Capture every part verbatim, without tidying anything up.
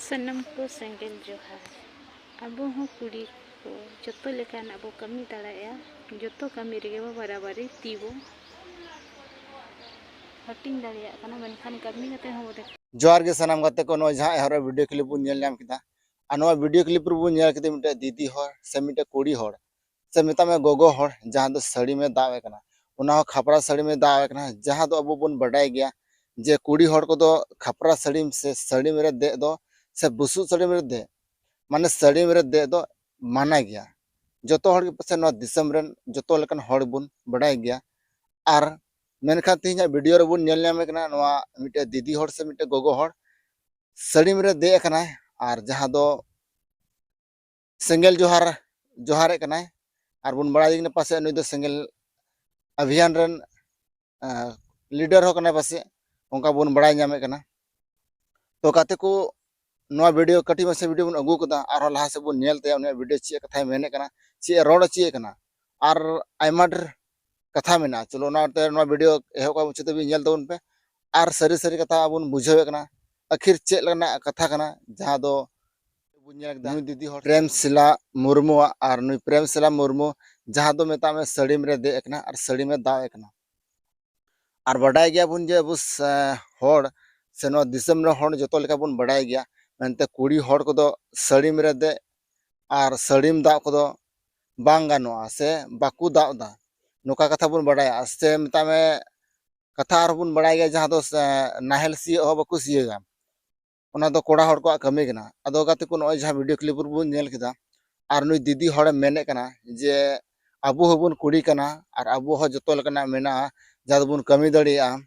ᱥᱟᱱᱟᱢ ᱠᱚ ᱥᱮᱸᱜᱮᱞ ᱡᱚᱦᱟᱨ᱾ ᱟᱵᱚ ᱦᱚᱸ ᱠᱩᱲᱤ ᱠᱚ ᱡᱚᱛᱚ ᱞᱮᱠᱟᱱᱟᱜ ᱵᱚ ᱠᱟᱹᱢᱤ ᱫᱟᱲᱮᱭᱟᱜᱼᱟ᱾ ᱡᱚᱛᱚ ᱠᱟᱹᱢᱤ ᱨᱮᱜᱮ ᱵᱚ ᱵᱟᱨᱟᱵᱟᱨᱤ ᱛᱤ ᱵᱚ ᱦᱟᱹᱴᱤᱧ ᱫᱟᱲᱮᱭᱟᱜ ᱠᱟᱱᱟ, ᱢᱮᱱᱠᱷᱟᱱ ᱠᱟᱹᱢᱤ ᱠᱟᱛᱮ ᱦᱚᱸ ᱵᱚ ᱫᱮᱠᱷᱟᱣ᱾ ᱡᱚᱦᱟᱨ ᱜᱮ ᱥᱟᱱᱟᱢ ᱜᱟᱛᱮ ᱠᱚ, ᱱᱚᱣᱟ ᱡᱟᱦᱟᱸ ᱮᱦᱚᱵ ᱨᱮ ᱵᱷᱤᱰᱤᱭᱳ ᱠᱞᱤᱯ ᱵᱚᱱ ᱧᱮᱞ ᱧᱟᱢ ᱠᱮᱫᱟ, ᱟᱨ ᱱᱚᱣᱟ ᱵᱷᱤᱰᱤᱭᱳ ᱠᱞᱤᱯ ᱨᱮᱵᱚᱱ ᱧᱮᱞ ᱠᱮᱫᱟ ᱢᱤᱫᱴᱮᱡ ᱫᱤᱫᱤ ᱦᱚᱲ ᱥᱮ ᱢᱤᱫᱴᱮᱡ ᱠᱩᱲᱤ ᱦᱚᱲ ᱥᱮ ᱢᱮᱛᱟᱜ ᱢᱮ ᱜᱚᱜᱚ ᱦᱚᱲ, ᱡᱟᱦᱟᱸ ᱫᱚ ᱥᱟᱹᱲᱤᱢᱮ ᱫᱟᱵ ᱮ ᱠᱟᱱᱟ, ᱚᱱᱟ ᱦᱚᱸ ᱠᱷᱟᱯᱨᱟ ᱥᱟᱹᱲᱤᱢᱮ ᱫᱟᱵ ᱮ ᱠᱟᱱᱟ, ᱡᱟᱦᱟᱸ ᱫᱚ ᱟᱵᱚ ᱵᱚᱱ ᱵᱟᱰᱟᱭ ᱜᱮᱭᱟ ᱡᱮ ᱠᱩᱲᱤ ᱦᱚᱲ ᱠᱚᱫᱚ ᱠᱷᱟᱯᱨᱟ ᱥᱟᱹᱲᱤᱢ ᱥᱮ ᱥᱟᱹᱲᱤᱢ ᱨᱮ ᱫᱮᱡ ᱫᱚ ᱥᱮ ᱵᱩᱥᱩᱵ ᱥᱟᱹᱲᱤᱢ ᱨᱮ ᱫᱮᱡ, ᱢᱟᱱᱮ ᱥᱟᱹᱲᱤᱢ ᱨᱮ ᱫᱮᱡ ᱫᱚ ᱢᱟᱱᱟ ᱜᱮᱭᱟ᱾ ᱡᱚᱛᱚ ᱦᱚᱲ ᱜᱮ ᱯᱟᱥᱮᱡ ᱱᱚᱣᱟ ᱫᱤᱥᱚᱢ ᱨᱮᱱ ᱡᱚᱛᱚ ᱞᱮᱠᱟᱱ ᱦᱚᱲ ᱵᱚᱱ ᱵᱟᱰᱟᱭ ᱜᱮᱭᱟ᱾ ᱟᱨ ᱢᱮᱱᱠᱷᱟᱱ ᱛᱮᱦᱮᱧᱟᱜ ᱵᱷᱤᱰᱤᱭᱳ ᱨᱮᱵᱚᱱ ᱧᱮᱞ ᱧᱟᱢᱮ ᱠᱟᱱᱟ ᱱᱚᱣᱟ ᱢᱤᱫᱴᱮᱡ ᱫᱤᱫᱤ ᱦᱚᱲ ᱥᱮ ᱢᱤᱫᱴᱮᱡ ᱜᱚᱜᱚ ᱦᱚᱲ ᱥᱟᱹᱲᱤᱢ ᱨᱮ ᱫᱮᱡ ᱟᱠᱟᱱᱟᱭ, ᱟᱨ ᱡᱟᱦᱟᱸ ᱫᱚ ᱥᱮᱸᱜᱮᱞ ᱡᱚᱦᱟᱨ, ᱡᱚᱦᱟᱨᱮᱫ ᱠᱟᱱᱟᱭ᱾ ᱟᱨ ᱵᱚᱱ ᱵᱟᱲᱟᱭ ᱠᱟᱱᱟ ᱯᱟᱥᱮᱡ ᱱᱩᱭ ᱫᱚ ᱥᱮᱸᱜᱮᱞ ᱚᱵᱷᱤᱭᱟᱱ ᱨᱮᱱ, ᱟᱸ, ᱞᱤᱰᱟᱨ ᱦᱚᱸ ᱠᱟᱱᱟᱭ ᱯᱟᱥᱮᱡ, ᱚᱱᱠᱟ ᱵᱚᱱ ᱵᱟᱲᱟᱭ ᱧᱟᱢᱮᱫ ᱠᱟᱱᱟ᱾ ᱛᱚ ᱜᱟᱛᱮ ᱠᱚ, ᱱᱚᱣᱟ ᱵᱷᱤᱰᱤᱭᱳ, ᱠᱟᱹᱴᱤᱡ ᱢᱟᱪᱷᱟ ᱵᱷᱤᱰᱤᱭᱳ ᱵᱚᱱ ᱟᱹᱜᱩ ᱠᱟᱫᱟ, ᱟᱨᱦᱚᱸ ᱞᱟᱦᱟ ᱥᱮᱫ ᱵᱚᱱ ᱧᱮᱞ ᱛᱟᱭᱟ ᱩᱱᱤᱭᱟᱜ ᱵᱷᱤᱰᱤᱭᱳ ᱪᱮᱫ ᱠᱟᱛᱷᱟᱭ ᱢᱮᱱᱮᱫ ᱠᱟᱱᱟ, ᱪᱮᱫ ᱮ ᱨᱚᱲ ᱦᱚᱪᱚᱭᱮᱫ ᱠᱟᱱᱟ, ᱟᱨ ᱟᱭᱢᱟ ᱰᱷᱮᱨ ᱠᱟᱛᱷᱟ ᱢᱮᱱᱟᱜᱼᱟ᱾ ᱪᱚᱞᱚ ᱚᱱᱟᱛᱮ ᱱᱚᱣᱟ ᱵᱷᱤᱰᱤᱭᱳ ᱮᱦᱚᱵ ᱠᱷᱚᱱ ᱢᱩᱪᱟᱹᱫ ᱫᱷᱟᱹᱵᱤᱡ ᱧᱮᱞ ᱛᱟᱵᱚᱱ ᱯᱮ, ᱟᱨ ᱥᱟᱹᱨᱤ ᱥᱟᱹᱨᱤ ᱠᱟᱛᱷᱟ ᱵᱚᱱ ᱵᱩᱡᱷᱟᱹᱣᱮᱫ ᱠᱟᱱᱟ, ᱟᱹᱠᱷᱤᱨ ᱪᱮᱫ ᱞᱮᱠᱟᱱᱟᱜ ᱠᱟᱛᱷᱟ ᱠᱟᱱᱟ, ᱡᱟᱦᱟᱸ ᱫᱚ ᱵᱚᱱ ᱧᱮᱞ ᱠᱮᱫᱟ ᱱᱩᱭ ᱫᱤᱫᱤ ᱦᱚᱲ ᱯᱨᱮᱢᱥᱤᱞᱟ ᱢᱩᱨᱢᱩᱣᱟᱜ, ᱟᱨ ᱱᱩᱭ ᱯᱨᱮᱢᱥᱤᱞᱟ ᱢᱩᱨᱢᱩ ᱡᱟᱦᱟᱸ ᱫᱚ ᱢᱮᱛᱟᱜ ᱢᱮ ᱥᱟᱹᱲᱤᱢ ᱨᱮ ᱫᱮᱡ ᱟᱠᱟᱱᱟ ᱟᱨ ᱥᱟᱹᱲᱤᱢ ᱮ ᱫᱟᱵ ᱮ ᱠᱟᱱᱟ᱾ ᱟᱨ ᱵᱟᱰᱟᱭ ᱜᱮᱭᱟᱵᱚᱱ ᱡᱮ ᱟᱵᱚ ᱥ-, ᱦᱚᱲ ᱥᱮ ᱱᱚᱣᱟ ᱫᱤᱥᱚᱢ ᱨᱮᱱ ᱦᱚᱲ ᱡᱚᱛᱚ ᱞᱮᱠᱟ ᱵᱚᱱ ᱵᱟᱰᱟᱭ ᱜᱮᱭᱟ, ᱢᱮᱱᱛᱮ ᱠᱩᱲᱤ ᱦᱚᱲ ᱠᱚᱫᱚ ᱥᱟᱹᱲᱤᱢ ᱨᱮ ᱫᱮᱡ ᱟᱨ ᱥᱟᱹᱲᱤᱢ ᱫᱟᱵ ᱠᱚᱫᱚ ᱵᱟᱝ ᱜᱟᱱᱚᱜᱼᱟ ᱥᱮ ᱵᱟᱠᱚ ᱫᱟᱵ ᱮᱫᱟ, ᱱᱚᱝᱠᱟ ᱠᱟᱛᱷᱟ ᱵᱚᱱ ᱵᱟᱰᱟᱭᱟ᱾ ᱥᱮ ᱢᱮᱛᱟᱜ ᱢᱮ ᱠᱟᱛᱷᱟ ᱟᱨᱦᱚᱸ ᱵᱚᱱ ᱵᱟᱲᱟᱭ ᱜᱮᱭᱟ, ᱡᱟᱦᱟᱸ ᱫᱚ ᱥᱮ, ᱱᱟᱦᱮᱞ ᱥᱤᱭᱳᱜ ᱦᱚᱸ ᱵᱟᱠᱚ ᱥᱤᱭᱳᱜᱟ, ᱚᱱᱟ ᱫᱚ ᱠᱚᱲᱟ ᱦᱚᱲ ᱠᱚᱣᱟᱜ ᱠᱟᱹᱢᱤ ᱠᱟᱱᱟ᱾ ᱟᱫᱚ ᱜᱟᱛᱮ ᱠᱚ, ᱱᱚᱜᱼᱚᱭ ᱡᱟᱦᱟᱸ ᱵᱷᱤᱰᱤᱭᱳ ᱠᱞᱤᱯ ᱨᱮᱵᱚᱱ ᱧᱮᱞ ᱠᱮᱫᱟ, ᱟᱨ ᱱᱩᱭ ᱫᱤᱫᱤ ᱦᱚᱲᱮ ᱢᱮᱱᱮᱫ ᱠᱟᱱᱟ ᱡᱮ ᱟᱵᱚ ᱦᱚᱸᱵᱚᱱ ᱠᱩᱲᱤ ᱠᱟᱱᱟ ᱟᱨ ᱟᱵᱚ ᱦᱚᱸ ᱡᱚᱛᱚ ᱞᱮᱠᱟᱱᱟᱜ ᱢᱮᱱᱟᱜᱼᱟ, ᱡᱟᱦᱟᱸ ᱫᱚᱵᱚᱱ ᱠᱟᱹᱢᱤ ᱫᱟᱲᱮᱭᱟᱜᱼᱟ,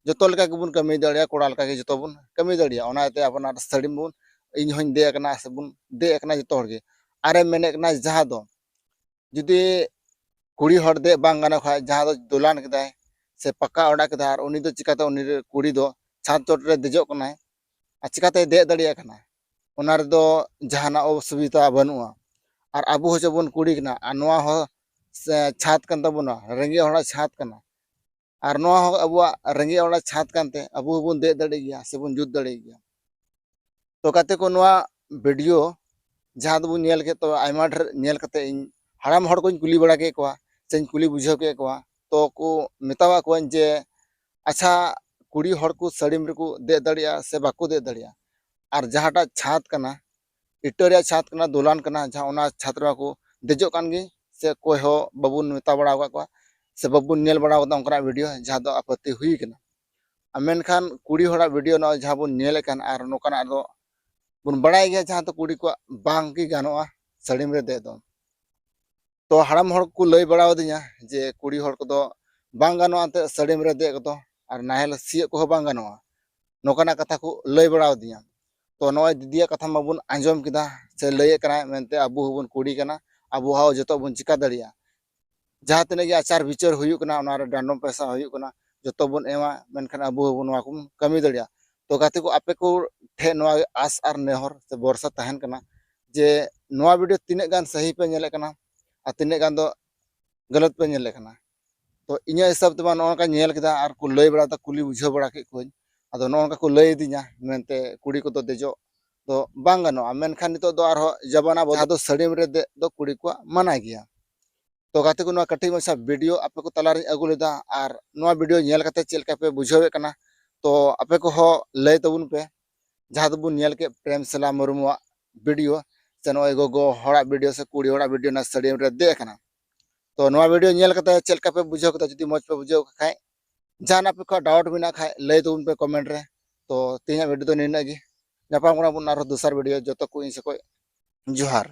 ᱡᱚᱛᱚ ᱞᱮᱠᱟ ᱜᱮᱵᱚᱱ ᱠᱟᱹᱢᱤ ᱫᱟᱲᱮᱭᱟᱜᱼᱟ, ᱠᱚᱲᱟ ᱞᱮᱠᱟ ᱜᱮ ᱡᱚᱛᱚ ᱵᱚᱱ ᱠᱟᱹᱢᱤ ᱫᱟᱲᱮᱭᱟᱜᱼᱟ᱾ ᱚᱱᱟᱛᱮ ᱟᱯᱱᱟᱨ ᱥᱟᱹᱲᱤᱢ ᱵᱚᱱ, ᱤᱧ ᱦᱚᱧ ᱫᱮᱡ ᱟᱠᱟᱱᱟ ᱥᱮ ᱵᱚᱱ ᱫᱮᱡ ᱟᱠᱟᱱᱟ ᱡᱚᱛᱚ ᱦᱚᱲ ᱜᱮ᱾ ᱟᱨᱮ ᱢᱮᱱᱮᱫ ᱠᱟᱱᱟ ᱡᱟᱦᱟᱸ ᱫᱚ ᱡᱩᱫᱤ ᱠᱩᱲᱤ ᱦᱚᱲ ᱫᱮᱡ ᱵᱟᱝ ᱜᱟᱱᱚᱜ ᱠᱷᱟᱡ, ᱡᱟᱦᱟᱸ ᱫᱚ ᱫᱚᱞᱟᱱ ᱠᱮᱫᱟᱭ ᱥᱮ ᱯᱟᱠᱟ ᱚᱲᱟᱜ ᱠᱮᱫᱟᱭ, ᱟᱨ ᱩᱱᱤ ᱫᱚ ᱪᱤᱠᱟᱛᱮ, ᱩᱱᱤ ᱨᱮ-, ᱠᱩᱲᱤ ᱫᱚ ᱪᱷᱟᱫᱽ ᱪᱚᱴ ᱨᱮ ᱫᱮᱡᱚᱜ ᱠᱟᱱᱟᱭ ᱟᱨ ᱪᱤᱠᱟᱛᱮᱭ ᱫᱮᱡ ᱫᱟᱲᱮᱭᱟᱜ ᱠᱟᱱᱟ? ᱚᱱᱟ ᱨᱮᱫᱚ ᱡᱟᱦᱟᱱᱟᱜ ᱚᱥᱩᱵᱤᱫᱷᱟ ᱵᱟᱹᱱᱩᱜᱼᱟ᱾ ᱟᱨ ᱟᱵᱚ ᱦᱚᱸ ᱪᱮᱫ ᱵᱚᱱ ᱠᱩᱲᱤ ᱠᱟᱱᱟ, ᱟᱨ ᱱᱚᱣᱟ ᱦᱚᱸ ᱥᱮ ᱪᱷᱟᱫᱽ ᱠᱟᱱ ᱛᱟᱵᱚᱱᱟ, ᱨᱮᱸᱜᱮᱡ ᱦᱚᱲᱟᱜ ᱪᱷᱟᱫᱽ ᱠᱟᱱᱟ᱾ ᱟᱨ ᱱᱚᱣᱟ ᱦᱚᱸ ᱟᱵᱚᱣᱟᱜ ᱨᱮᱸᱜᱮᱡ ᱦᱚᱲᱟᱜ ᱪᱷᱟᱫᱽ ᱠᱟᱱᱛᱮ ᱟᱵᱚ ᱦᱚᱸᱵᱚᱱ ᱫᱮᱡ ᱫᱟᱲᱮᱭᱟᱜ ᱜᱮᱭᱟ ᱥᱮᱵᱚᱱ ᱡᱩᱛ ᱫᱟᱲᱮᱭᱟᱜ ᱜᱮᱭᱟ᱾ ᱛᱚ ᱜᱟᱛᱮ ᱠᱚ, ᱱᱚᱣᱟ ᱵᱷᱤᱰᱤᱭᱳ ᱡᱟᱦᱟᱸ ᱫᱚᱵᱚᱱ ᱧᱮᱞ ᱠᱮᱫ, ᱛᱚ ᱟᱭᱢᱟ ᱰᱷᱮᱨ ᱧᱮᱞ ᱠᱟᱛᱮ ᱤᱧ ᱦᱟᱲᱟᱢ ᱦᱚᱲ ᱠᱚᱧ ᱠᱩᱞᱤ ᱵᱟᱲᱟ ᱠᱮᱫ ᱠᱚᱣᱟ ᱥᱮᱧ ᱠᱩᱞᱤ ᱵᱩᱡᱷᱟᱹᱣ ᱠᱮᱫ ᱠᱚᱣᱟ᱾ ᱛᱚ ᱠᱚ ᱢᱮᱛᱟᱣᱟᱜ ᱠᱚᱣᱟᱧ ᱡᱮ, "ᱟᱪᱪᱷᱟ, ᱠᱩᱲᱤ ᱦᱚᱲ ᱠᱚ ᱥᱟᱹᱲᱤᱢ ᱨᱮᱠᱚ ᱫᱮᱡ ᱫᱟᱲᱮᱭᱟᱜᱼᱟ ᱥᱮ ᱵᱟᱠᱚ ᱫᱮᱡ ᱫᱟᱲᱮᱭᱟᱜᱼᱟ?" ᱟᱨ ᱡᱟᱦᱟᱸᱴᱟᱜ ᱪᱷᱟᱫᱽ ᱠᱟᱱᱟ, ᱤᱴᱟᱹ ᱨᱮᱭᱟᱜ ᱪᱷᱟᱫᱽ ᱠᱟᱱᱟ, ᱫᱚᱞᱟᱱ ᱠᱟᱱᱟ, ᱡᱟᱦᱟᱸ ᱚᱱᱟ ᱪᱷᱟᱫᱽ ᱨᱮᱢᱟ ᱠᱚ ᱫᱮᱡᱚᱜ ᱠᱟᱱ ᱜᱮ, ᱥᱮ ᱚᱠᱚᱭ ᱦᱚᱸ ᱵᱟᱵᱚᱱ ᱢᱮᱛᱟ ᱵᱟᱲᱟ ᱟᱠᱟᱫ ᱠᱚᱣᱟ ᱥᱮ ᱵᱟᱵᱚᱱ ᱧᱮᱞ ᱵᱟᱲᱟ ᱟᱠᱟᱫᱟ ᱚᱱᱠᱟᱱᱟᱜ ᱵᱷᱤᱰᱤᱭᱳ ᱡᱟᱦᱟᱸ ᱫᱚ ᱟᱯᱟᱛᱤ ᱦᱩᱭ ᱠᱟᱱᱟ᱾ ᱟᱨ ᱢᱮᱱᱠᱷᱟᱱ ᱠᱩᱲᱤ ᱦᱚᱲᱟᱜ ᱵᱷᱤᱰᱤᱭᱳ ᱱᱚᱜᱼᱚᱭ ᱡᱟᱦᱟᱸ ᱵᱚᱱ ᱧᱮᱞᱮᱫ ᱠᱟᱱ, ᱟᱨ ᱱᱚᱝᱠᱟᱱᱟᱜ ᱫᱚ ᱵᱚᱱ ᱵᱟᱲᱟᱭ ᱜᱮᱭᱟ, ᱡᱟᱦᱟᱸ ᱫᱚ ᱠᱩᱲᱤ ᱠᱚᱣᱟᱜ ᱵᱟᱝ ᱜᱮ ᱜᱟᱱᱚᱜᱼᱟ ᱥᱟᱹᱲᱤᱢ ᱨᱮ ᱫᱮᱡ ᱫᱚ᱾ ᱛᱚ ᱦᱟᱲᱟᱢ ᱦᱚᱲ ᱠᱚ ᱞᱟᱹᱭ ᱵᱟᱲᱟ ᱟᱹᱫᱤᱧᱟ ᱡᱮ ᱠᱩᱲᱤ ᱦᱚᱲ ᱠᱚᱫᱚ ᱵᱟᱝ ᱜᱟᱱᱚᱜᱼᱟ ᱮᱱᱛᱮᱫ ᱥᱟᱹᱲᱤᱢ ᱨᱮ ᱫᱮᱡ ᱠᱚᱫᱚ, ᱟᱨ ᱱᱟᱦᱮᱞ ᱥᱤᱭᱳᱜ ᱠᱚᱦᱚᱸ ᱵᱟᱝ ᱜᱟᱱᱚᱜᱼᱟ, ᱱᱚᱝᱠᱟᱱᱟᱜ ᱠᱟᱛᱷᱟ ᱠᱚ ᱞᱟᱹᱭ ᱵᱟᱲᱟ ᱟᱹᱫᱤᱧᱟ᱾ ᱛᱚ ᱱᱚᱜᱼᱚᱭ ᱫᱤᱫᱤᱭᱟᱜ ᱠᱟᱛᱷᱟ ᱢᱟᱵᱚᱱ ᱟᱸᱡᱚᱢ ᱠᱮᱫᱟ, ᱥᱮ ᱞᱟᱹᱭᱮᱫ ᱠᱟᱱᱟᱭ ᱢᱮᱱᱛᱮ ᱟᱵᱚ ᱦᱚᱸᱵᱚᱱ ᱠᱩᱲᱤ ᱠᱟᱱᱟ, ᱟᱵᱚ ᱦᱚᱸ ᱡᱚᱛᱚ ᱵᱚᱱ ᱪᱤᱠᱟ ᱫᱟᱲᱮᱭᱟᱜᱼᱟ᱾ ᱡᱟᱦᱟᱸ ᱛᱤᱱᱟᱹᱜ ᱜᱮ ᱟᱪᱟᱨ ᱵᱤᱪᱟᱹᱨ ᱦᱩᱭᱩᱜ ᱠᱟᱱᱟ, ᱚᱱᱟ ᱨᱮ ᱰᱟᱸᱰᱚᱢ ᱯᱚᱭᱥᱟ ᱦᱩᱭᱩᱜ ᱠᱟᱱᱟ, ᱡᱚᱛᱚ ᱵᱚᱱ ᱮᱢᱟ, ᱢᱮᱱᱠᱷᱟᱱ ᱟᱵᱚ ᱦᱚᱸᱵᱚᱱ ᱱᱚᱣᱟ ᱠᱚᱵᱚᱱ ᱠᱟᱹᱢᱤ ᱫᱟᱲᱮᱭᱟᱜᱼᱟ᱾ ᱛᱚ ᱜᱟᱛᱮ ᱠᱚ, ᱟᱯᱮ ᱠᱚ ᱴᱷᱮᱱ ᱱᱚᱣᱟ ᱜᱮ ᱟᱥ ᱟᱨ ᱱᱮᱦᱚᱨ ᱥᱮ ᱵᱷᱚᱨᱥᱟ ᱛᱟᱦᱮᱱ ᱠᱟᱱᱟ ᱡᱮ ᱱᱚᱣᱟ ᱵᱷᱤᱰᱤᱭᱳ ᱛᱤᱱᱟᱹᱜ ᱜᱟᱱ ᱥᱟᱹᱦᱤ ᱯᱮ ᱧᱮᱞᱮᱫ ᱠᱟᱱᱟ ᱟᱨ ᱛᱤᱱᱟᱹᱜ ᱜᱟᱱ ᱫᱚ ᱜᱟᱞᱟᱛ ᱯᱮ ᱧᱮᱞᱮᱫ ᱠᱟᱱᱟ᱾ ᱛᱚ ᱤᱧᱟᱹᱜ ᱦᱤᱥᱟᱹᱵ ᱛᱮᱢᱟ ᱱᱚᱜᱼᱚ ᱱᱚᱝᱠᱟ ᱧᱮᱞ ᱠᱮᱫᱟ ᱟᱨ ᱠᱚ ᱞᱟᱹᱭ ᱵᱟᱲᱟ ᱠᱮᱫᱟ, ᱠᱩᱞᱤ ᱵᱩᱡᱷᱟᱹᱣ ᱵᱟᱲᱟ ᱠᱮᱫ ᱠᱚᱣᱟᱧ᱾ ᱟᱫᱚ ᱱᱚᱜᱼᱚ ᱱᱚᱝᱠᱟ ᱠᱚ ᱞᱟᱹᱭ ᱟᱹᱫᱤᱧᱟ ᱢᱮᱱᱛᱮ ᱠᱩᱲᱤ ᱠᱚᱫᱚ ᱫᱮᱡᱚᱜ ᱫᱚ ᱵᱟᱝ ᱜᱟᱱᱚᱜᱼᱟ᱾ ᱢᱮᱱᱠᱷᱟᱱ ᱱᱤᱛᱚᱜ ᱫᱚ ᱟᱨᱦᱚᱸ ᱡᱟᱢᱟᱱᱟ ᱵᱚᱫᱚᱞ, ᱡᱟᱦᱟᱸ ᱫᱚ ᱥᱟᱹᱲᱤᱢ ᱨᱮ ᱫᱮᱡ ᱫᱚ ᱠᱩᱲᱤ ᱠᱚᱣᱟᱜ ᱢᱟᱱᱟ ᱜᱮᱭᱟ᱾ ᱛᱚ ᱜᱟᱛᱮ ᱠᱚ, ᱱᱚᱣᱟ ᱠᱟᱹᱴᱤᱡ ᱢᱟᱪᱷᱟ ᱵᱷᱤᱰᱤᱭᱳ ᱟᱯᱮ ᱠᱚ ᱛᱟᱞᱟᱨᱤᱧ ᱟᱹᱜᱩ ᱞᱮᱫᱟ, ᱟᱨ ᱱᱚᱣᱟ ᱵᱷᱤᱰᱤᱭᱳ ᱧᱮᱞ ᱠᱟᱛᱮ ᱪᱮᱫ ᱞᱮᱠᱟ ᱯᱮ ᱵᱩᱡᱷᱟᱹᱣᱮᱫ ᱠᱟᱱᱟ, ᱛᱚ ᱟᱯᱮ ᱠᱚᱦᱚᱸ ᱞᱟᱹᱭ ᱛᱟᱵᱚᱱ ᱯᱮ᱾ ᱡᱟᱦᱟᱸ ᱫᱚᱵᱚᱱ ᱧᱮᱞ ᱠᱮᱫ ᱯᱨᱮᱢ ᱥᱮᱞᱟ ᱢᱩᱨᱢᱩᱣᱟᱜ ᱵᱷᱤᱰᱤᱭᱳ, ᱥᱮ ᱱᱚᱜᱼᱚᱭ ᱜᱚᱜᱚ ᱦᱚᱲᱟᱜ ᱵᱷᱤᱰᱤᱭᱳ ᱥᱮ ᱠᱩᱲᱤ ᱦᱚᱲᱟᱜ ᱵᱷᱤᱰᱤᱭᱳ ᱚᱱᱟ ᱥᱟᱹᱲᱤᱢ ᱨᱮ ᱫᱮᱡ ᱟᱠᱟᱱᱟ᱾ ᱛᱚ ᱱᱚᱣᱟ ᱵᱷᱤᱰᱤᱭᱳ ᱧᱮᱞ ᱠᱟᱛᱮ ᱪᱮᱫ ᱞᱮᱠᱟ ᱯᱮ ᱵᱩᱡᱷᱟᱹᱣ ᱠᱮᱫᱟ? ᱡᱩᱫᱤ ᱢᱚᱡᱽ ᱯᱮ ᱵᱩᱡᱷᱟᱹᱣ ᱠᱮᱫ ᱠᱷᱟᱡ, ᱡᱟᱦᱟᱱᱟᱜ ᱟᱯᱮ ᱠᱚᱣᱟᱜ ᱰᱟᱣᱩᱴ ᱢᱮᱱᱟᱜ ᱠᱷᱟᱡ ᱞᱟᱹᱭ ᱛᱟᱵᱚᱱ ᱯᱮ ᱠᱚᱢᱮᱱᱴ ᱨᱮ᱾ ᱛᱚ ᱛᱮᱦᱮᱧᱟᱜ ᱵᱷᱤᱰᱤᱭᱳ ᱫᱚ ᱱᱤᱱᱟᱹᱜ ᱜᱮ, ᱧᱟᱯᱟᱢ ᱠᱟᱱᱟ ᱵᱚᱱ ᱟᱨᱦᱚᱸ ᱫᱚᱥᱟᱨ ᱵᱷᱤᱰᱤᱭᱳ᱾ ᱡᱚᱛᱚ ᱠᱚ ᱤᱧ ᱥᱮᱫ ᱠᱷᱚᱡ ᱡᱚᱦᱟᱨ᱾